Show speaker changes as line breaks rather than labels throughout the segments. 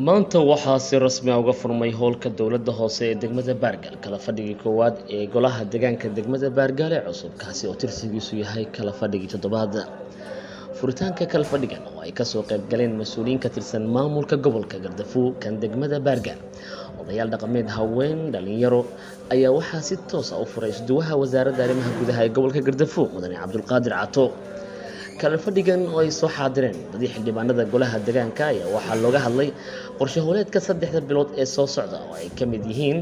Maanta waxaa si rasmi ah uga furmay howlka dowladda hoose ee degmada Baargaal kala fadhigii koowaad ee golaha deegaanka degmada Baargaal ee cusub, kaasi oo tirsigiisu yahay kala fadhigii toddobaad. Furitaanka kala fadhigan oo ay kasoo qayb galeen mas-uuliyiin ka tirsan maamulka gobolka Gardafuw, kan degmada Baargaal, odayaal dhaqameed, haween, dhalinyaro, ayaa waxaa si toos ah u furay isduwaha wasaaradda arrimaha gudaha ee gobolka Gardafuw, mudane Cabdulqaadir Cato. Kala fadhigan oo ay soo xaadireen badi xildhibaanada golaha deegaanka ayaa waxaa looga hadlay qorshe howleedka 3da bilood ee soo socda, oo ay ka mid yihiin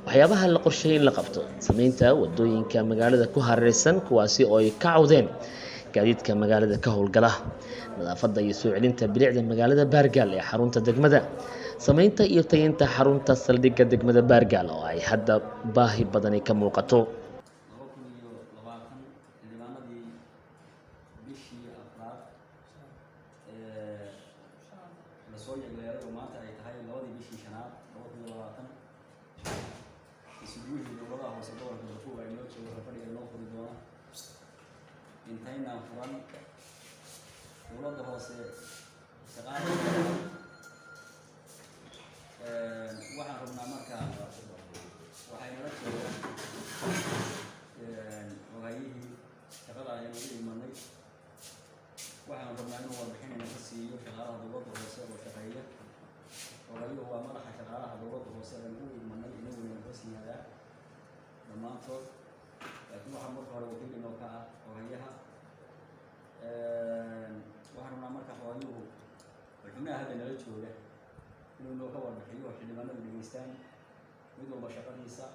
waxyaabaha la qorsheeyay in la qabto: sameynta wadooyinka magaalada ku hareeraysan, kuwaasi oo ay ka cawdeen gaadiidka magaalada ka howlgala, nadaafadda iyo soo celinta bilicda magaalada Baargaal ee xarunta degmada, sameynta iyo tayeynta xarunta saldhigga degmada Baargaal oo ay hadda baahi badani ka muuqato.
2020 xildhibaanadii bishii afraad ee lasoo yegleeray, oo maanta ay tahay 2dii bishii shanaad 2020, isuduwihii dowladaha hoose gobolka Gardafuw ay noo joogo, fadhiga inoo furi doona. Intaynaan furan, dowladda hoose shaqaala waxaan rabnaa marka waxay nala jooga xogayihii shaqada ayaan ugu imanay. Waxaan rabnaa inuu warbixinayna ka siiyo shaqaalaha dowladda hoose oo shaqeeya. Xogayuhu waa madaxa shaqaalaha dowladda hoose ayaan ugu imanay, inaguna hoos yimaadaa dhammaantood, laakiin waxaa marka hore wakiil inoo ka ah xogayaha. Waxaan rabnaa marka xogayuhu xubnaha hadda nala jooga inuu inoo ka warbixiyo oo xildhibaanadu dhegeystaan mid walba shaqadiisa.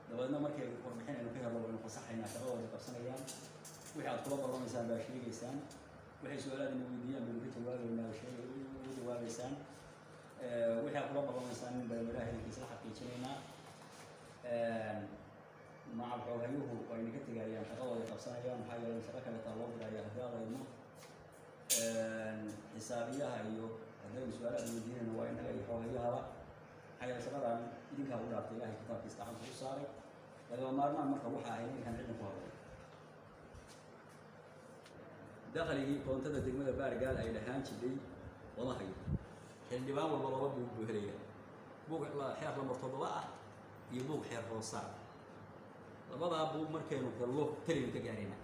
Dabeedna markay warbixin aynu ka helno, waynu fasaxaynaa, shaqadooda qabsanayaan. Wixii aad kula ballamaysaan baa sheegaysaan, waxay su-aalaad ina weydiiyaan baynu ka jawaabaynaa oo sheegay ugu jawaabaysaan. Wixii aad kula ballamaysaan in baynu Ilaahay isla xaqiijinaynaa. Macal xoogayuhu waa idinka tegayaan, shaqadooda qabsanayaan, maxaa yeelay shaqo kaleetaa loo diraya haddii aad idmo. Xisaabiyaha iyo haddaynu su-aalaad weydiinayno waa innaga iyo xoogayahaba, maxaa yeelay shaqadan idinkaa u dhaaftay, Ilahay kitaabkiisa gacanta u saaray, lagama maarmaan. Marka waxa ahayd idinkan cidin ku hadlay dakhligii koontada degmada Baargaal ay lahaan jiray lama hayo. Xildhibaan walba laba buug buu helayaa: buug xeer lambar 7 ah iyo buug xeer hoosaar. Labadaa buug markaynu hello talaynu ka gaarayna.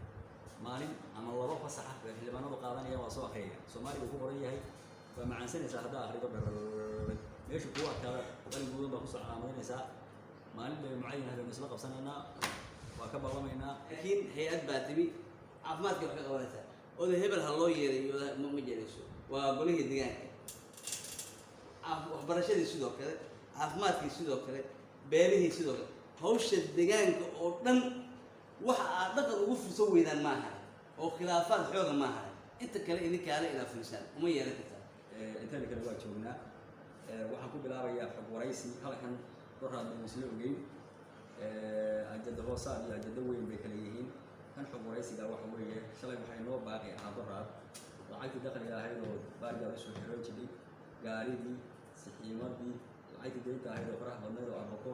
Maalin ama laba fasaxa bay xildhibaanadu qaadanayaan, waa soo akhriyaya. Soomaaliga uu ku qoran yahay, waa macaansanaysaa haddaa akhrido. Dharrrr meesha kuu adkaada qalin guudan baa kusoo calaamadinaysaa. Maalin bay mucayan ah baynu isla qabsanaynaa, waa ka ballamaynaa.
Laakiin hay-ad baa timi, caafimaadka wax ka qabanaysaa, oda hebel ha loo yeeray iyo ma yeerayso, waa golihii deegaanka. Waxbarashadii sidoo kale, caafimaadkii sidoo kale, beerihii sidoo kale, hawsha deegaanka oo dhan waxa aad dhaqan ugu fursan weydaan maaha oo khilaafaad xooga maaha. Inta kale idinkaale inaad fulisaan uma yeelan kartaa.
Inteeda kale waa joognaa. Waxaan ku bilaabayaa xog waraysi. Halkan doraad baynu isla ogeyn, ajada hoosaad iyo ajado weyn bay kala yihiin. Kan xog waraysiga waxa weeye, shalay waxaa inoo baaqi ahaa doraad lacagtii dakhliga ahayd oo Baargaal usoo xiroon jiray, gaaridii, sixiimadii, lacagtii deynta ahayd oo faraha badnayd oo abako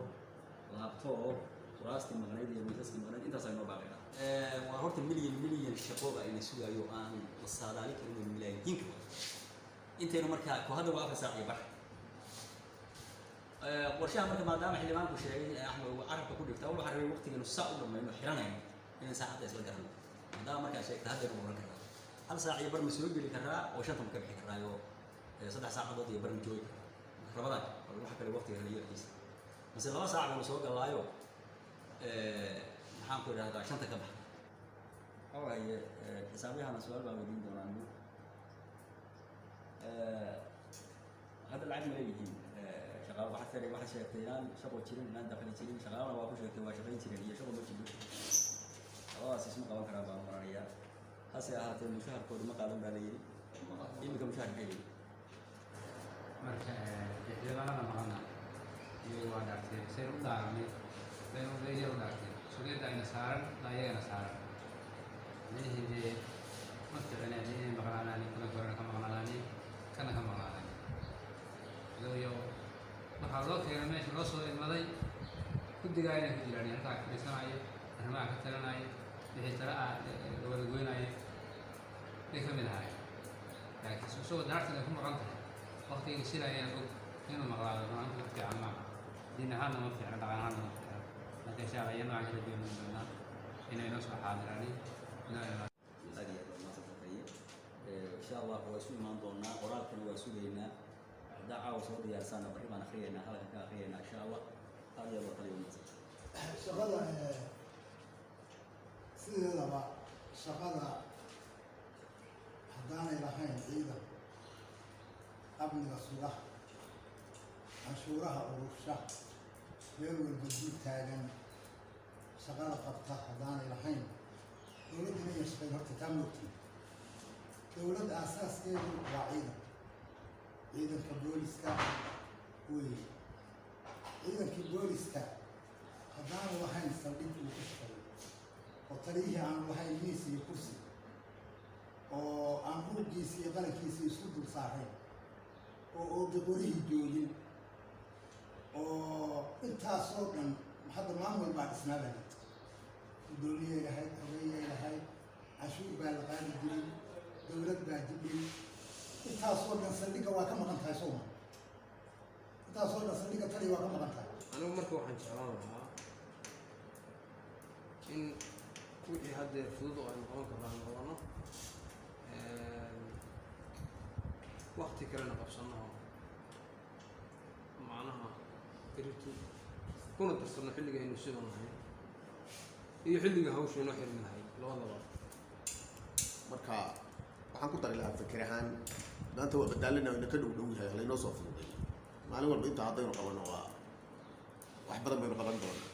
laabto oo kuraastii maqnayd iyo miisaskii maqnayd, intaasaa inoo baaqi ah. Waa horta milyan milyan shaqo ayna sugaayo, aan la saadaalin karin oo milaayiinka badan. Intaynu markaa ko hadda waa 4 saac iyo bar qorshaha. Marka maadaama xildhibaanku sheegay, Axmed uu carabka ku dhigta, waxaan rabay waqtiganu saa u dhamayno xiranayno inaan saacadda isla garano. Maadaama markaa sheegta, haddaynu oran karnaa hal saac iyo bar ma soo geli karaa oo shanta ma ka bixi karaayo, 3 saacadood iyo bar ma joogi karaa Rabadaanka? Waxa kale waqtiga kale yarkiisa mase 2 saac baynu soo galaayo, maxaan ku idhahdaa, shanta ka bax. Waxa waaye, xisaabyahana su-aal baan weydiin doonaa anigu. Hadda lacag ma leeyihiin shaqaal? Waxaad tiri, waxaad sheegtay inaan shaqo jirin, inaan dakhli jirin. Shaqaalana waa ku sheegtay, waa shaqayn jireen iyo shaqo ma jiro, labadaas isma qaban karaan baan maranayaa. Hase ahaatee mushaharkooda ma qaadan baa la yidhi. Iminka mushahar maxay leeyihin?
Marka xildhibaanada maqana iyagu waa dhaarteen, sayn u dhaaranay bayna u dhaarteen. Mas-uuliyadda ayna saaran baa iyagana saaran. Micnihii dee ma fiicneen inay maqnaanaani, kulanka horena ka maqnaanaani, kana ka maqnaanaani. Iyo waxaa loo keenay meesha loo soo ilmaday guddigaa inay ku jiraan, halkaa fadhiisanaya, arrimaha ka talinaya, wixii tala ah la wada goynaya bay ka mid ahaayeen. Laakiin isagoo daartan ay ku maqan tahay waqtigii shirayaan og. Inuu maqlaado runaanti wax fiican maaha, diin ahaanna ma fiicna, dhaqan ahaanna ma fiicna. Marka insha Allah iyana waxaan kala jeedin doonaa inay noo soo xaadiraan inoo imaadaan.
Aad iyo aad waa mahadsan tahay. Insha Allah waa isu imaan doonaa, qoraalkana waa sugaynaa. Haddaa caawa soo diyaarsaana, barri baan akhriyaynaa, halkan ka akhriyaynaa insha Allah. Aad iyo aad waa taliya mahadsan.
Shaqada sideedaba, shaqada haddaanay lahayn ciidan amniga suga, canshuuraha urursha, meel walba dul taagan, shaqada qabta haddaanay lahayn, dowladduna iyo shaqayn horta taa moogtiin. Dowladda aasaaskeedu waa ciidan, ciidanka booliska weeye. Ciidankii booliska haddaanu lahayn saldhig uu ku shaqeeyo, oo taliyihii aanu lahayn miis iyo kursi, oo aan buuggiisi iyo qalankiisi isku dul saarayn, oo oobiqorihii joogin, oo intaasoo dhan, hadda maamul baa dhisnaa baa jirta, guddoomiyey lahayd, xogeeyay lahayd, canshuur baa la qaadi jiray, dowlad baa jidhay, intaasoo dhan saldhigga waa ka maqan tahay. Sooma intaasoo dhan saldhigga taliya waa ka maqan tahay.
Anigu marka waxaan jeclaan lahaa in wixii haddee fudud oo aynu qaban karno aynu qabano, wakti kalena qabsano oo macnaha beritu kuna darsano xilliga aynu sidan lahayn iyo xilliga hawsha inoo xirmi lahayd labadaba.
Marka waxaan ku dari lahaa fikir ahaan, maanta waa badaalina ina ka dhow dhow yahay, laynoo soo fududay. Maalin walba intaa haddaynu qabano, waa wax badan baynu qaban doonaa.